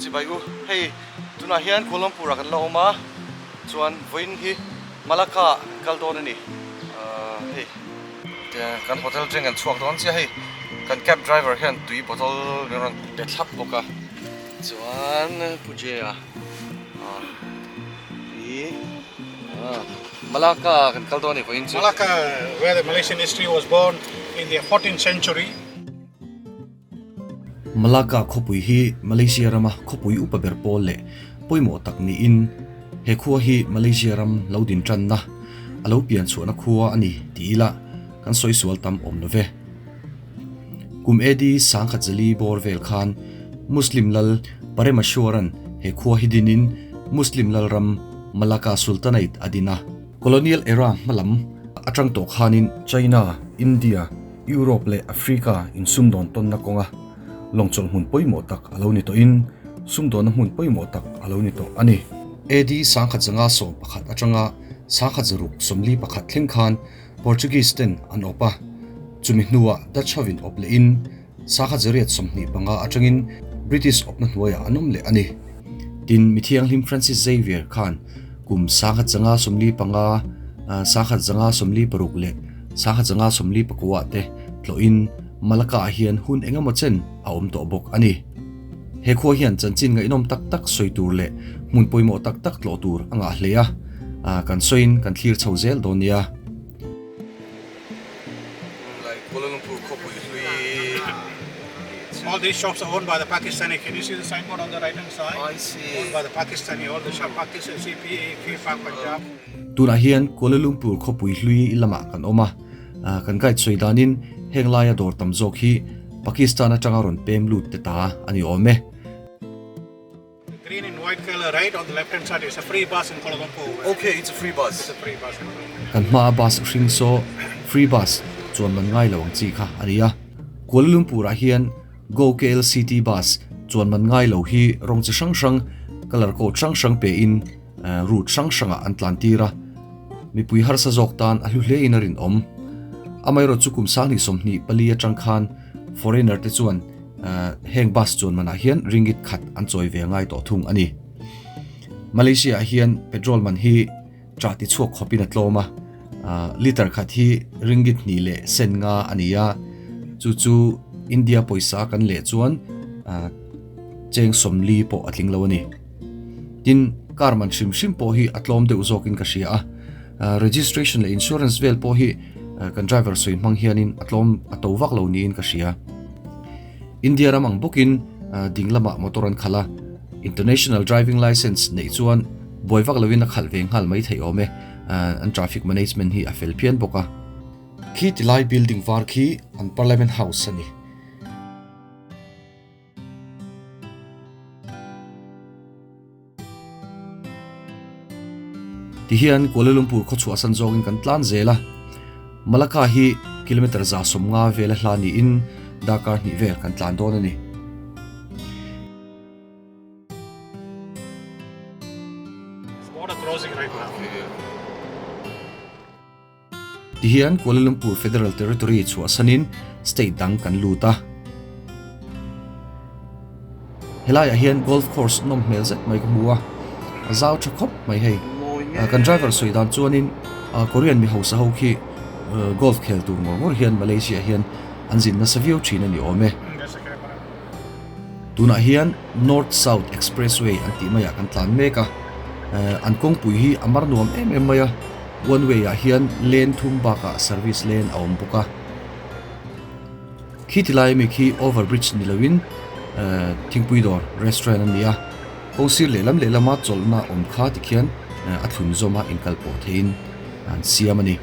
Chibai u, hei tunah hian Kuala Lumpur ah kan la awm a, chuan vawiin hi Malacca ah kan kal dawn a ni, hei kan hotel atang kan chhuak dawn chiah hei kan cab driver hian tui bottle min rawn pe thlap bawk a, chuan Pu J-a hi Malacca ah kan kal dawn a ni vawiin chu. Malacca where the Malaysian history was born in the 14th century. Malacca khawpui hi Malaysia rama khawpui upa ber pawl leh pawimawh tak niin he khua hi Malaysia ram lo din tanna a lo pian chhuahna khua a ni ti ila kan sawi sual tam awm lo ve. Kum AD sangkhat zali bawr vel khan Muslim lal Paremaswaran he khua hi dinin Muslim lal ram Malacca Sultanate a din a. Colonial era hmalam atang tawh khanin China, India, Europe leh Africa insumdawn tawnna kawnga lawngchawlh hmun pawimawh tak a lo ni tawhin sumdawnna hmun pawimawh tak a lo ni tawh a ni. AD 1911 atanga 1641 thleng khan Portuguese ten an awp a, chumi hnuah Dutch hovin awp lehin 1825 atangin British awpna hnuaiah an awm leh a ni. Tin, Mithianghlim Francis Xavier khan kum 1945, 1946 leh 1949 te tlawhin Malacca ah hian hun eng emaw chen a awm tawh bawk a ni. He khua hian chanchin ngaihnawm tak tak sawi tur leh hmun pawimawh tak tak tlawh tur a ngah hle a, kan sawiin kan thlir chho zel dawn nia. Kuala Lumpur khawpui hlui All these shops are owned by the Pakistani. Can you see the signboard on the right hand side? I see. Owned by the Pakistani. All the shop Pakistan CPA K Pak Punjab. Tunah hian Kuala Lumpur khawpui hlui lamah kan awm a, kan guide sawi danin heng laia dawr tam zawk hi Pakistan atanga rawn pem lut te ta a ni awm e. The green and white color right on the left hand side is a free bus in Kuala Lumpur. Okay, it's a free bus. It's a free bus. Kan hmaa bus hring saw free bus chuan man ngai lo ang chi kha a ni a. Kuala Lumpur ah hian Go KL City bus chuan man ngai lo hi rawng chi hrang hrang colour code hrang hrang pe in route hrang hrang ah an tlan tir a. Mipui harsa zawk tan a hlu hle in a rinawm. Amaherawhchu kum 2024 atang khan foreigner te chuan Heng bus chuan manah hian ringgit khat an chawi ve ngai tawh thung a ni. Malaysia ah hian petrol man hi chah ti chhuak khawpin a tlawm a, liter khat hi ringgit hnih leh sen nga a ni a, chu chu India pawisa kan leh chuan cheng sawmli pawh a tling lo a ni. Tin, car man hrim hrim pawh hi a tlawm deuh zawkin ka hria a. Registration leh insurance vel pawh hi kan driver sawi hmang hianin a tlawm a to vak lo niin ka hria. India ram ang bawkin ding lamah motor an khalh a, international driving license neih chuan buai vak loin a khalh ve nghal mai theih awm e, an traffic management hi a fel phian bawk a. Khi tilai building var khi an parliament house a ni. Tihian Kuala Lumpur khaw chhuahsan zawngin kan tlan zel a, Malacca hi kilometre 150 vela hla niin darkar hnih vel kan tlan dawn a ni. Tihian Kuala Lumpur Federal Territory chhuahsanin state dang kan lut a. Helaiah hian golf course nawm hmel zet mai ka hmu a, a zau tha khawp mai hei. Kan driver sawi dan chuanin Korean mi hausa ho khi golf khel tur ngawr ngawr hian Malaysia hian an zin nasa viau thin a ni awm e. Tunah hian North South Expressway an tih maiah kan tlan mek a, an kawngpui hi a mar nuam em em mai a, one way ah hian lane thum bakah service lane a awm bawk a. Khi ti lai ami khi over bridge ni loin thingpui dawr restaurant a ni a, kawng sir lehlam lehlama chawlhna awm kha tikhian a thlun zawm a inkal pawh theihin an siam a ni.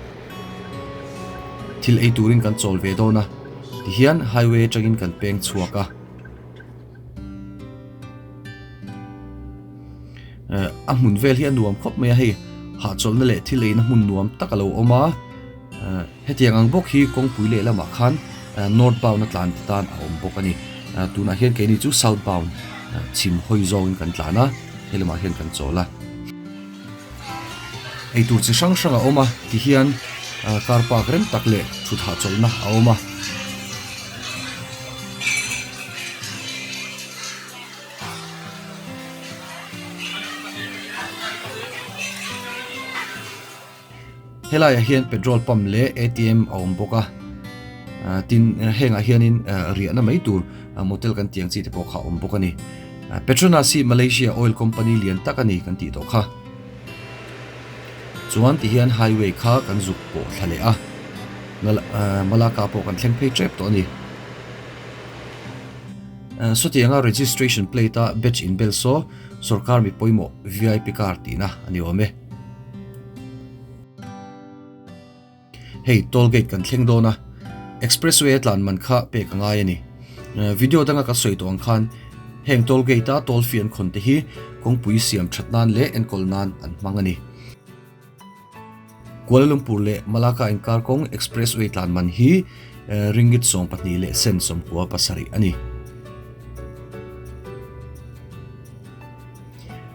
Thil ei turin kan chawl ve dawn a, tihian highway atangin kan peng chhuak a. A hmun vel hi a nuam khawp mai a hei, hahchawlhna leh thil eina hmun nuam tak a lo awm a, hetiang ang bawk hi kawngpui lehlamah khan north bound a tlan te tan a awm bawk a ni. Tunah hian keini chu south bound chhim hawi zawngin kan tlan a, helamah hian kan chawl a. Eitur chi hrang hrang a awm a tihian car park rem tak leh thut hahchawlhna a awm a. Helaiah hian petrol pump leh ATM a awm bawk a, tin hengah hianin riahna mai tur motel kan tih ang chi te pawh kha a awm bawk a ni. Petronas hi Malaysia oil company lian tak a ni kan tih tawh kha. Chuan ti hian highway kha kan zuk pawh thla leh a, Malacca pawh kan thleng phei tep tawh a ni. Sawtianga registration plate a batch inbel saw sorkar mi pawimawh vip car tihna a ni awm e. Hei toll gate kan thleng dawn a, expressway a tlan man kha pek a ngai a ni. Video danga ka sawi tawh ang khan heng toll gate a toll fee an khawn te hi kawngpui siam that nan leh enkawl nan an hmang a ni. Kuala Lumpur leh Malacca inkar kawng expressway tlan man hi ringgit 12 leh sen 97 a ni.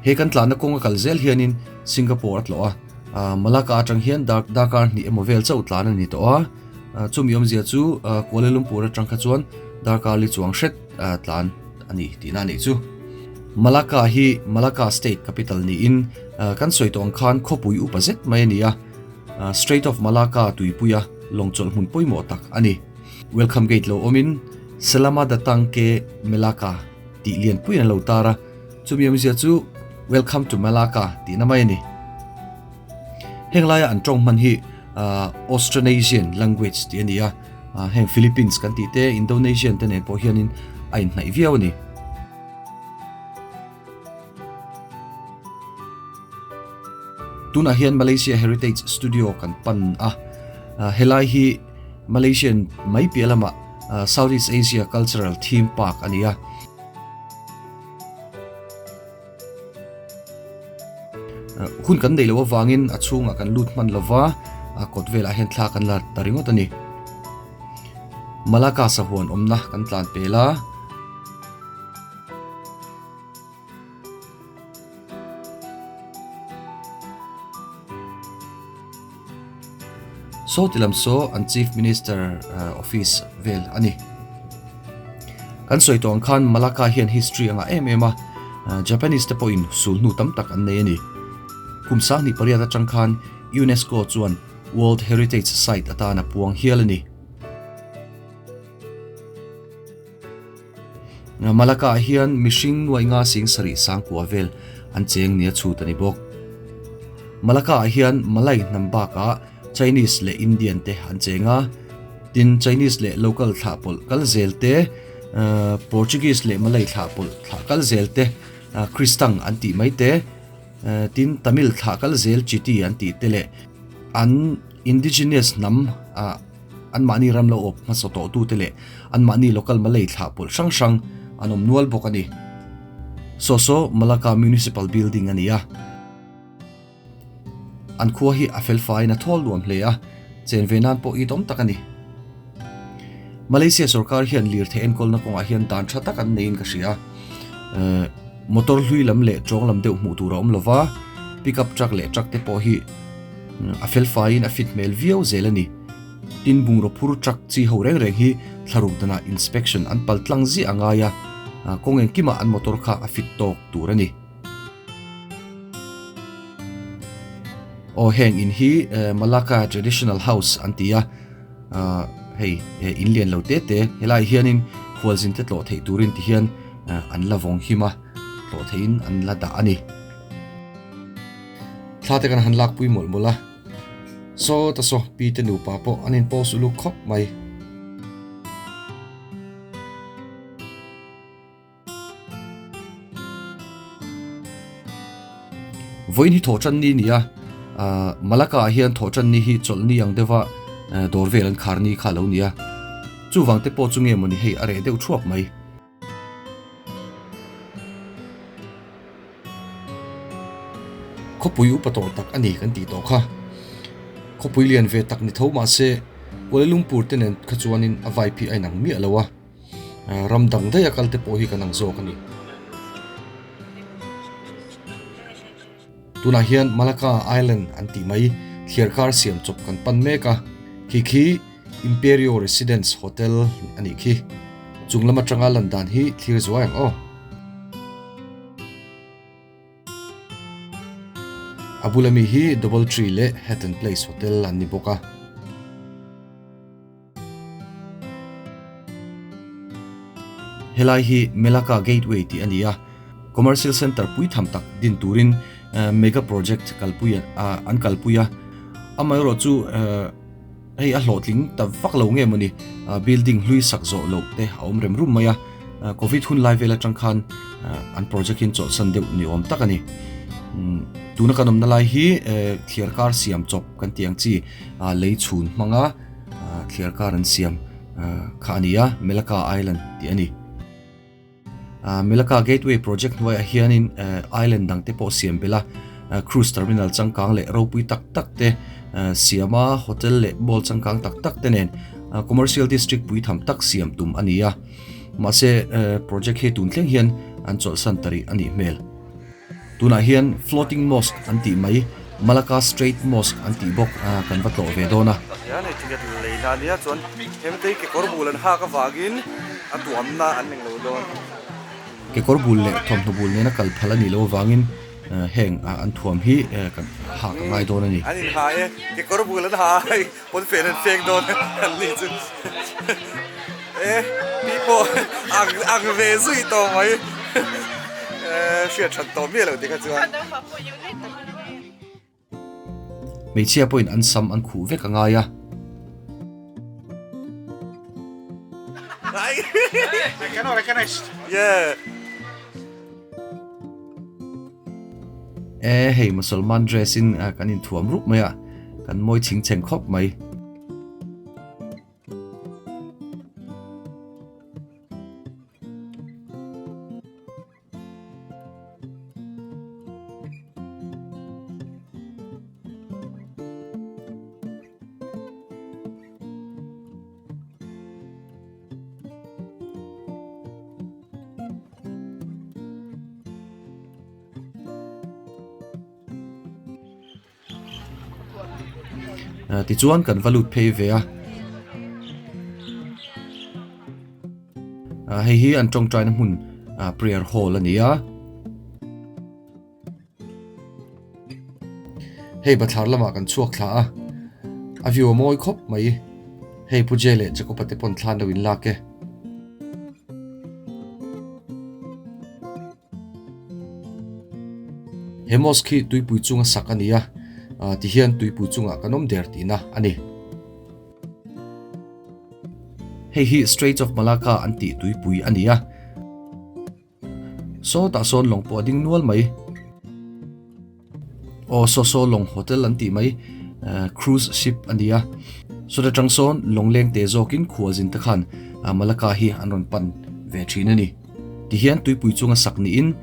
He kan tlanna kawng a kal zel hianin Singapore a tlawh a, Malacca atang hian darkar hnih emaw vel chauh tlan a ni tawh a, chumi awmzia chu Kuala Lumpur atang kha chuan darkar li chuang hret tlan a ni tihna a nih chu. Malacca hi Malacca State capital niin kan sawi tawh ang khan khawpui upa zet mai a ni a, Strait of Malacca tuipuia lawng chawlh hmun pawimawh tak a ni. Welcome gate lo awmin Selamat Datang Ke Melaka tih lianpuiin an lo tar a, chumi awmzia chu Welcome to Malacca tihna mai a ni. Heng laia an tawng hman hi Austronesian language tih a ni a, heng Philippines kan tih te, Indonesian te nen pawh hianin a inhnaih viau a ni. Tunah hian Malaysia Heritage Studio kan pan a, helai hi Malaysian mai piah lamah Southeast Asia Cultural Theme Park a ni a. Hun kan neih loh avangin a chhungah kan lut hman lova, a kawt velah hian thla kan la ta ringawt a ni. Malacca sahuan awmna kan tlan pel a. Saw ti lam saw an Chief Minister office vel a ni. Kan sawi tawh ang khan Malacca hian history a ngah em em a, Japanese te pawhin sul hnu tam tak an nei a ni. Kum sanghnih pariat atang khan UNESCO chuan World Heritage Site atan a puang hial a ni. Malacca ah hian mihring nuai nga sing sarih sangkua vel an cheng nia chhut a ni bawk. Malacca ah hian Malay hnam bakah Chinese leh Indian te an cheng a, tin Chinese leh local thlah pawlh kal zel te, Portuguese leh Malay thlah pawlh thlah kal zel te, Kristang an tih mai te, tin Tamil thlah kal zel Chiti an tih te leh an indigenous hnam ah Anmahni ram lo awp hmasa tawhtute leh anmahni local Malay thlah pawlh hrang hrang an awm nual bawk a ni. Saw saw Malacca Municipal Building a ni a. An khua hi a fel faiin a thawl nuam hle a, chen ve nan pawh itawm tak a ni. Malaysia sorkar hian lirthei enkawlna kawngah hian dan tha tak an neiin ka hria. Motor hlui lam leh tawng lam deuh hmuh tur a awm lova, pickup truck leh truck te pawh hi A fel faiin a fit hmel viau zel a ni. Tin bungraw phur truck chi ho reng reng hi thlaruk danah inspection an pal tlang ziah a ngai a, kawng engkimah an motor kha a fit tawk tur a ni. Aw heng in hi Malacca Traditional House an ti a, hei in lian lo te te helaiah hianin khualzin te tlawh theih turin ti hian an la vawng him a, tlawh theihin an la dah a ni. Thla te kan han lak pui mawlh mawlh a, saw ta saw pi te nupa pawh an in post uluk khawp mai. Vawiin hi thawhtan ni a ni a, Malacca ah hian thawhtan ni hi chawlhni ang deuha dawr vel an khar ni kha a lo ni a, chuvang te pawh chu nge mawni hei a reh deuh thuap mai. Khawpui upa tawh tak a ni kan tih tawh kha. Khawpui lian ve tak ni tho mahse Kuala Lumpur te nen kha chuanin a vibe hi a inang miah lo a, ram dang daih a kal te pawh hi kan ang zawk a ni. Tunah hian Malacca Island an tih mai thliarkar siam chawp kan pan mek a, khi khi Imperio Residence Hotel a nih khi. Chung lam atanga lan dan hi thlir zuai ang aw. A bula mi hi Double Tree leh Hatton Place Hotel an ni bawk a. Helai hi Melaka Gateway tih a ni a, commercial centre pui tham tak din turin mega project kalpui an kalpui a, amaherawh chu hei a hlawhtling ta vak lo nge mawni building hlui sak zawh loh te a awm rem rum mai a, covid hun lai vel atang khan an project hi an chawlhsan deuh ni awm tak a ni. Tuna kan awmna lai hi thliar kar siam chawp kan tih ang chi lei chhun hmanga thliar kar an siam kha a ni a, Melaka Island tih a ni. Melaka Gateway project hnuaiah hianin island dang te pawh siam belh a, cruise terminal changkang leh ropui tak tak te siam a, hotel leh mall changkang tak tak te nen commercial district pui tham tak siam tum a ni a. Mahse project hi tun thleng hian an chawlhsan ta rih a nih hmel. Tunah hian Floating Mosque an tih mai, Malacca Strait Mosque an tih bawk kan va tlawh ve dawn a. Tah hian hei ticket leina a nia chuan hemtei kekawr bul an hak avangin a tuamna an eng lo dawn. Kekawr bul leh thawmhnaw bul nena kal phal a nih loh avangin heng an thuam hi kan hak a ngai dawn a ni. An inha e, kekawr bul an ha a hei pawnfen an feng dawn an ni chu e pi pawh ang ang ve zui tawh mai. Hriat that tawh miah loh tikha chuan. Hmeichhia pawhin an sam an khuh vek a ngai a. I cannot recognize. Yeah. E hei Musalman dress in kan inthuam rup mai a, kan mawi chhing chheng khawp mai. Tichuan kan va lut phei ve a. Hei hi an tawngtaina hmun prayer hall a ni a. Hei bathlar lamah kan chhuak thla a. A view a mawi khawp mai. Hei Pu Jay leh Jacob-a te pawn thlan lo in lak e. He mosque hi tuipui chunga sak a ni a, tihian tuipui chungah kan awm der tihna a ni. Hei hi Straits of Malacca an tih tuipui a ni a, sawtah sawn lawng pawh a ding nual mai. Aw saw saw lawng hotel an tih mai cruise ship a ni a, sawta tang sawn lawng leng te zawkin khualzin te khan Malacca hi an rawn pan ve thin a ni. Tihian tuipui chunga sak niin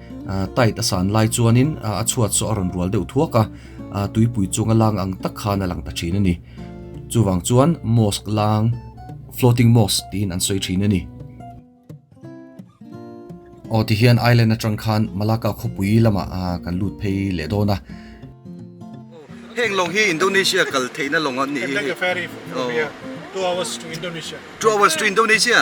tide a san lai chuanin a chhuat saw a rawn rual deuh thuak a, tuipui chunga lang ang tak khan a lang ta thin a ni. Chuvang chuan mosque lang floating mosque tiin an sawi thin a ni. Aw tihian island atang khan Malacca khawpui lamah kan lut phei leh dawn a. Heng lawng hi Indonesia kal theihna lawng an nih hi. Can take a ferry from here 2 hours to Indonesia. 2 hours to Indonesia.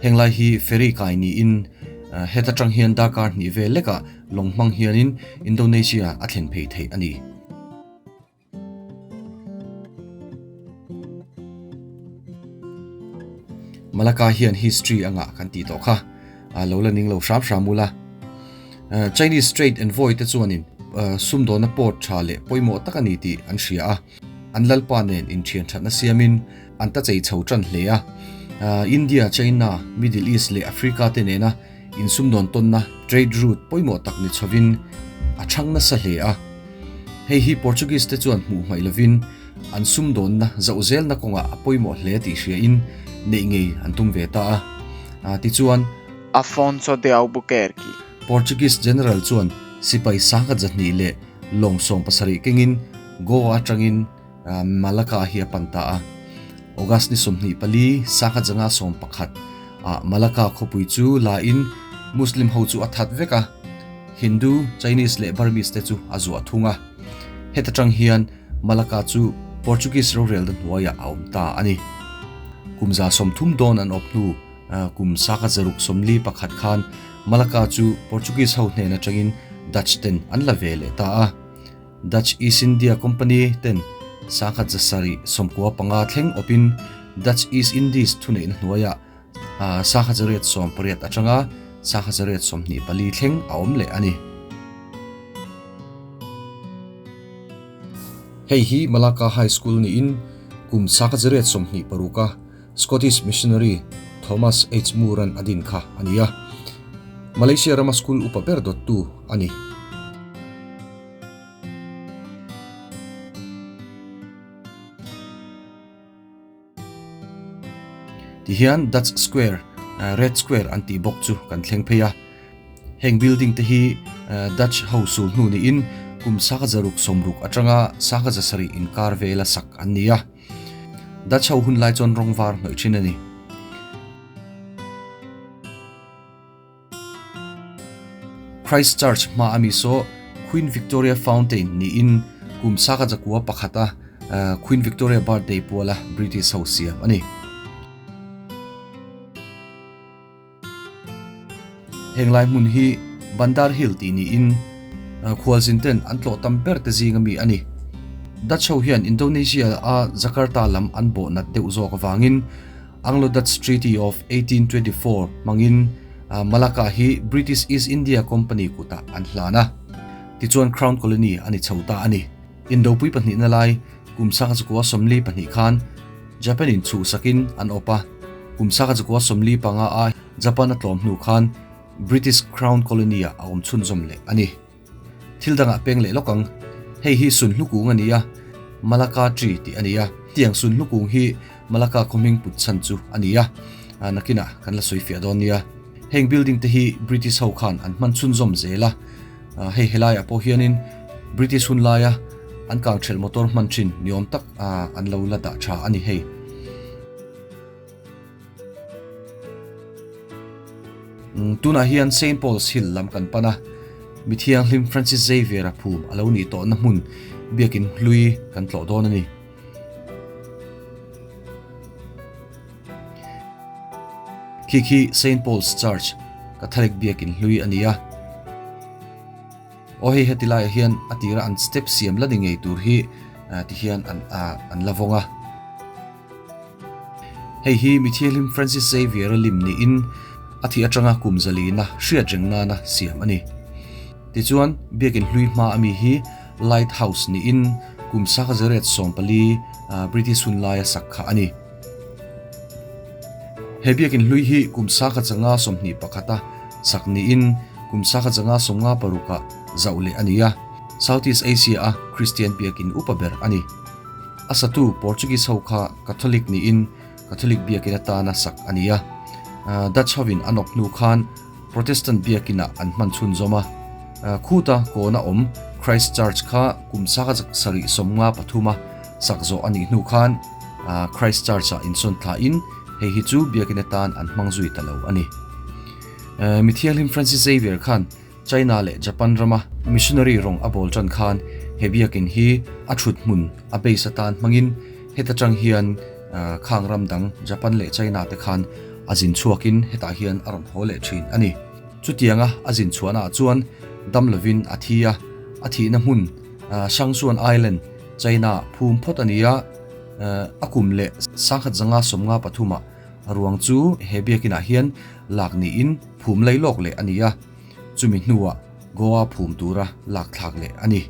Heng lai hi ferry kai niin het atang hian darkar hnih vel lekah lawng hmang hianin Indonesia a thlen phei theih a ni. Malacca hian history anga kan tih tawh kha lo la ning lo hram hram ula. Chinese trade envoy te chuanin sumdawna port tha leh pawimawh tak a ni tih an hria a, an lalpa nen inthian thatna siamin an ta chei chho tan hle a. India, China, Middle East leh Africa te nena insumdawn tawnna trade route pawimawh tak ni chhovin a chhang nasa hle a. Hei hi Portuguese te chuan hmuh hmaih lovin an sumdawnna zauh zelna kawngah a pawimawh hle tih hriain neih ngei an tum ve ta a. Tichuan. Afonso de Albuquerque. Portuguese General chuan sipai sangkhat zahnih leh lawng 70 kengin Goa atangin Malacca hi a pan ta a. August ni 24, 1911 ah Malacca khawpui chu la in Muslim ho chu a that vek a, Hindu, Chinese leh Burmese te chu a zuah thung a. Heta tang hian Malacca chu Portuguese rorelna hnuaiah a awm ta a ni. Kum 30 dawn an awp hnu kum 1641 khan Malacca chu Portuguese ho hnen atangin Dutch ten an la ve leh ta a. Dutch East India Company ten 1775 thleng awpin Dutch East Indies thuneihna hnuaiah 1818 atanga 1824 thleng a awm leh a ni. Hei hi Malacca High School niin kum 1826 a Scottish missionary Thomas H. Moore-a'n a din kha a ni a, Malaysia rama school upa ber dawttu a ni. Tihian Dutch Square, Red Square an tih bawk chu kan thleng phei a. Heng building te hi Dutch ho sul hnu niin kum 1660 atanga 1700 inkar vela sak an ni a. Dutch ho hun lai chuan rawng var hnawih thin a ni. Christ Church hma ami saw Queen Victoria Fountain niin kum 1901 a Queen Victoria birthday puala British ho siam a ni. Heng lai hmun hi Bandar Hill tih niin khualzin ten an tlawh tam ber te zing ami a ni. Dutch ho hian Indonesia a Jakarta lam an bawh nat deuh zawk avangin Anglo-Dutch Treaty of 1824 hmangin Malacca hi British East India Company kutah an hlan a, tichuan Crown Colony a ni chho ta a ni. Indopui pahnihna lai kum 1942 khan Japan-in chhuhsakin an awp a, kum 1945 a Japan a tlawm hnu khan British Crown Colony-ah a awm chhunzawm leh a ni. Thil dangah peng leh lawk ang. Hei hi Sunhlu kung a ni a, Malacca tree tih a ni a. Tiang Sunhlu kung hi Malacca khaw hming put chhan chu a ni a, nakinah kan la sawi fiah dawn nia. Heng building te hi British ho khan an hman chhunzawm zel a, hei helaiah pawh hianin British hun laia an kangthelh motor hman thin ni awm tak an lo la dah tha a ni hei. Tunah hian Saint Paul's Hill lam kan pan a, mi thianghlim Francis Xavier-a phum a lo nih tawhna hmun biakin hlui kan tlawh dawn a ni. Khi khi Saint Paul's Church, Catholic biakin hlui a ni a. Aw hei heti laiah hian a tira an step siam la ni ngei tur hi ti hian an an la vawng a. Hei hi Mithianghlim Francis Xavier-a lim niin a thih atanga kum zalina hriat reng nana siam a ni. Tichuan, biakin hlui hma ami hi Light House niin kum 1814 British hun laia sak kha a ni. He biakin hlui hi kum 1921 a sak niin kum 1956 ah zauh leh a ni a, Southeast Asia a Kristian biakin upa ber a ni. A satu Portuguese ho kha Catholic niin Catholic biakin atana sak a ni a. Dutch hovin a nawk hnu khan Protestant biakinah an hman chhunzawm a. Khuta kawna awm Christ Church kha kum 1753 a sak zawh a nih hnu khan Christ Church-ah insawn thlain hei hi chu biakin atan an hmang zui ta lo a ni. Mithianghlim Francis Xavier khan China leh Japan rama missionary rawng a bawl tan khan he biakin hi a thut hmun a base atan hmangin heta tang hian khang ram dang Japan leh China te khan a zin chhuakin hetah hian a rawn haw leh thin a ni. Chutianga a zin chhuahnaah chuan dam lovin a thi a, a thihna hmun Shangchuan Island, China phum phawt a ni a, a kum leh 1953 ah a ruang chu he biakinah hian lak niin phum lei lawk leh a ni a. Chumi hnuah Goa phum tura lak thlak leh a ni.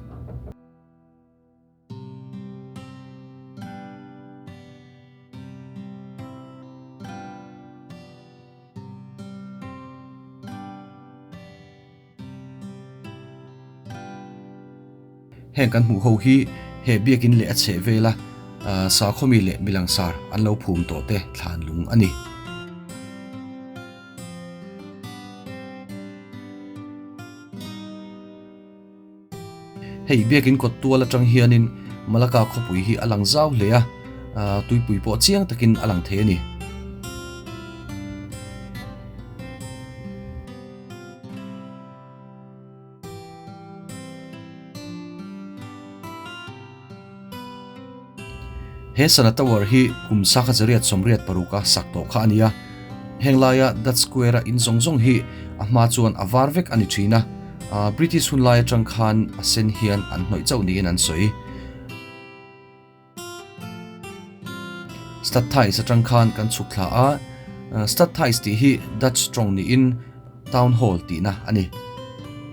Heng kan hmuh ho hi he biakin leh a chheh vela sakhawmi leh milangsar an lo phum tawh te thlan lung a ni. Hei biakin kawt tual atang hianin Malacca khawpui hi a lang zau hle a, tuipui pawh chiang takin a lang thei a ni. He sana tower hi kum 1886 a sak tawh kha a ni a, heng laia Dutch Square-a in zawng zawng hi a hma chuan a var vek a ni thin a. British hun lai atang khan a sen hian an hnawih chauh niin an sawi. Stadthuis atang khan kan chhuk thla a, Stadthuis tih hi Dutch tawng niin Town Hall tihna a ni.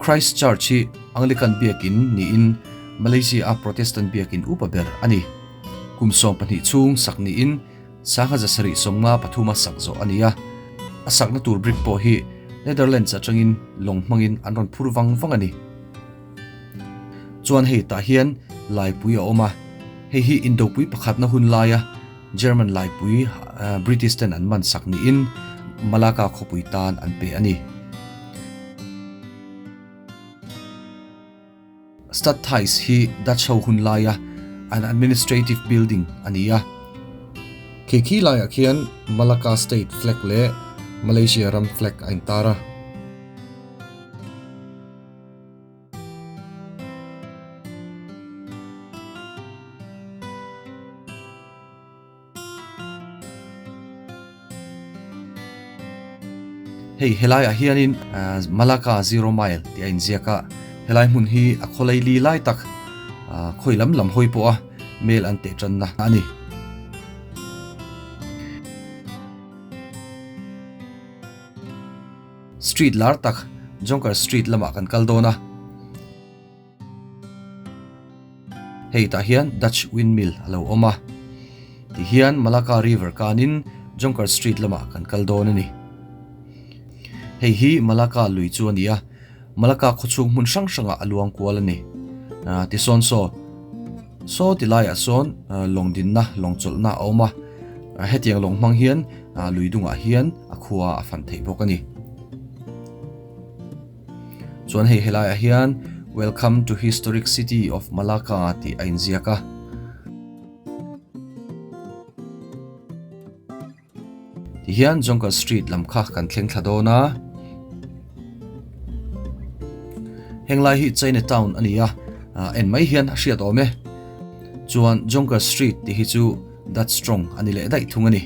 Christ Church hi Anglican biakin niin Malaysia-a Protestant biakin upa ber a ni. Kum 12 chhung sak niin Sangha 753 a sak zawh a ni a, a sakna tur brick pawh hi Netherlands atangin lawng hmangin an rawn phur vang vang a ni. Chuan hei tah hian laipui a awm a, hei hi Indopui pakhatna hun laia German laipui British ten an man sak niin Malacca khawpui tan an pe a ni. Stadthuis hi Dutch ho hun laia an administrative building a ni a. Khi khi laiah khian Malacca State flag leh Malaysia ram flag a intar a. Hei helaiah hianin Malacca Zero Mile tih a inziak a, helai hmun hi a khawlei li lai tak khawi lam lam hawi pawha mail an teh tanna a ni. Street lar tak Jonker Street lamah kan kal dawn a. Hei tah hian Dutch windmill a lo awm a, tihian Malacca River kanin Jonker Street lamah kan kal dawn a ni. Hei hi Malacca lui chu a ni a, Malacca khawchhung hmun hrang hrangah a luang kual a ni. Tisawn saw, saw ti laiah sawn lawng dinna, lawng chawlhna a awm a, hetiang lawng hmang hian lui dungah hian a khua a fan theih bawk a ni. Chuan hei helaiah hian Welcome to Historic City of Malacca tih a inziak a. Tihian Jonker Street lam kha kan thleng thla dawn a. Heng lai hi Chinatown a ni a, en mai hian a hriat awm e. Chuan Jonker Street tih hi chu Dutch tawng a ni leh daih thung a ni.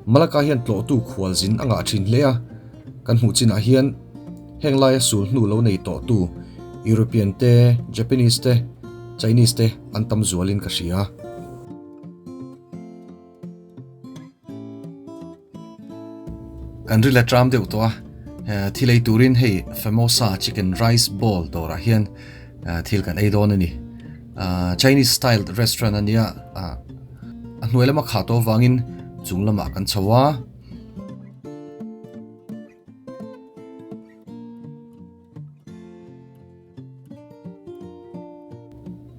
Malacca hian tlawhtu khualzin a ngah thin hle a, kan hmuh chinah hian heng laia sul hnu lo nei tawhtu European te, Japanese te, Chinese te an tam zualin ka hria. Kan ri la tram deuh tawh a, thil ei turin hei Famosa Chicken Rice Bowl dawrah hian thil kan ei dawn a ni. Chinese style restaurant a nia, a hnuai lama khah tawh avangin chung lamah kan chho a.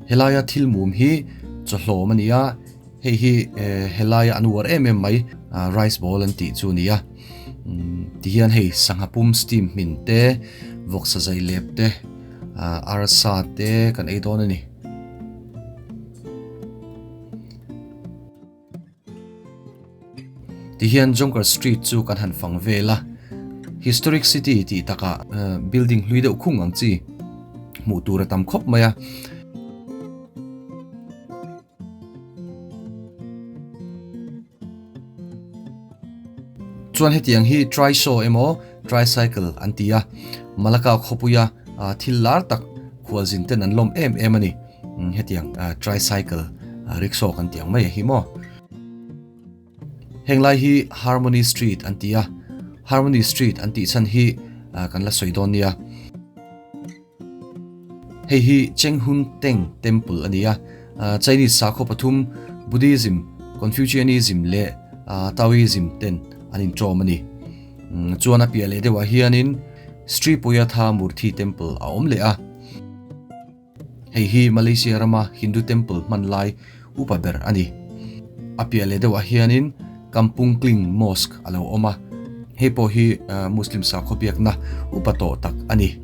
Helaia thil mum hi chawhlawm a ni a, hei hi helaia an uar em em mai rice ball an tih chu a ni a, tihian hei sangha pum steam hmin te, vawksa zai lep te, arsa te kan ei dawn a ni. Tihian Jonker Street chu kan han fang vel a, Historic City tih takah building hlui deuh khung ang chi hmuh tur a tam khawp mai a. Chuan hetiang hi trishaw emaw tricycle an ti a, Malacca khawpuia thil lar tak khualzin ten an lawm em em a ni. Hetiang tricycle rickshaw kan tih ang mai hi maw. Heng lai hi Harmony Street an ti a, Harmony Street an tih chhan hi kan la sawi dawn nia. Hei hi Cheng Hun Teng Temple a ni a, Chinese sakhaw pathum Buddhism, Confucianism leh Taoism ten an inṭawm a ni. Chuan a piah leh deuhah hianin Sri Puyatha Murthy Temple a awm leh a. Hei hi Malaysia rama Hindu temple hman lai upa ber a ni. A piah leh deuhah hianin Kampung Kling Mosque a lo awm a, hei pawh hi Muslim sakhaw biakna upa tawh tak a ni.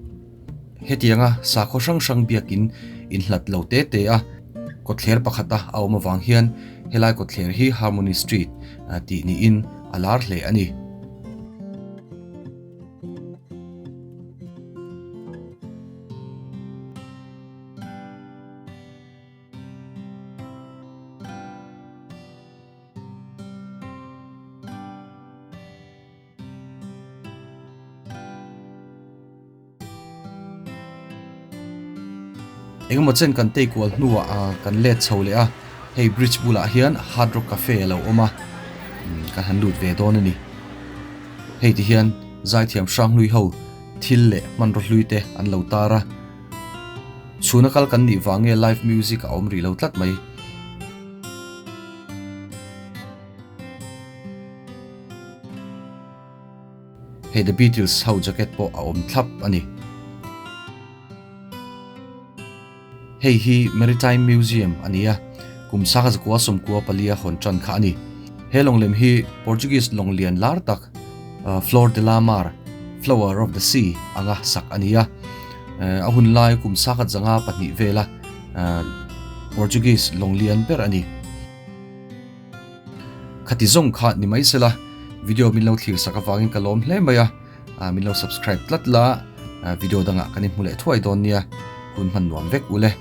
Hetianga sakhaw hrang hrang biakin inhlat lo te te a, kawtthler pakhata a awm avang hian helai kawtthler hi Harmony Street tih niin a lar hle a ni. Engemaw chen kan tei kual hnuah kan let chho leh a, hei bridge bulah hian Hard Rock Cafe a lo awm a, kan han lut ve dawn a ni. Hei ti hian zaithiam hranghlui ho thil leh hmanraw hlui te an lo tar a, chhuna kal kan nih vang nge live music a awm rih lo tlat mai. Hei The Beatles ho jacket pawh a awm thlap a ni. Hei hi Maritime Museum a ni a, kum sangha zakua sawmkua palia hawn tan kha a ni. He lawnglem hi Portuguese lawng lian lar tak Flor de la Mar, Flower of the Sea, anga sak a ni a. A hun lai kum sangha zanga pahnih vela Portuguese lawng lian ber a ni. Khati zawng kha ni mai sela, video min lo thlir sak avangin ka lawm hle mai a. Min lo subscribe tlat la, video dangah kan inhmu leh thuai dawn nia, hun hman nuam vek u le.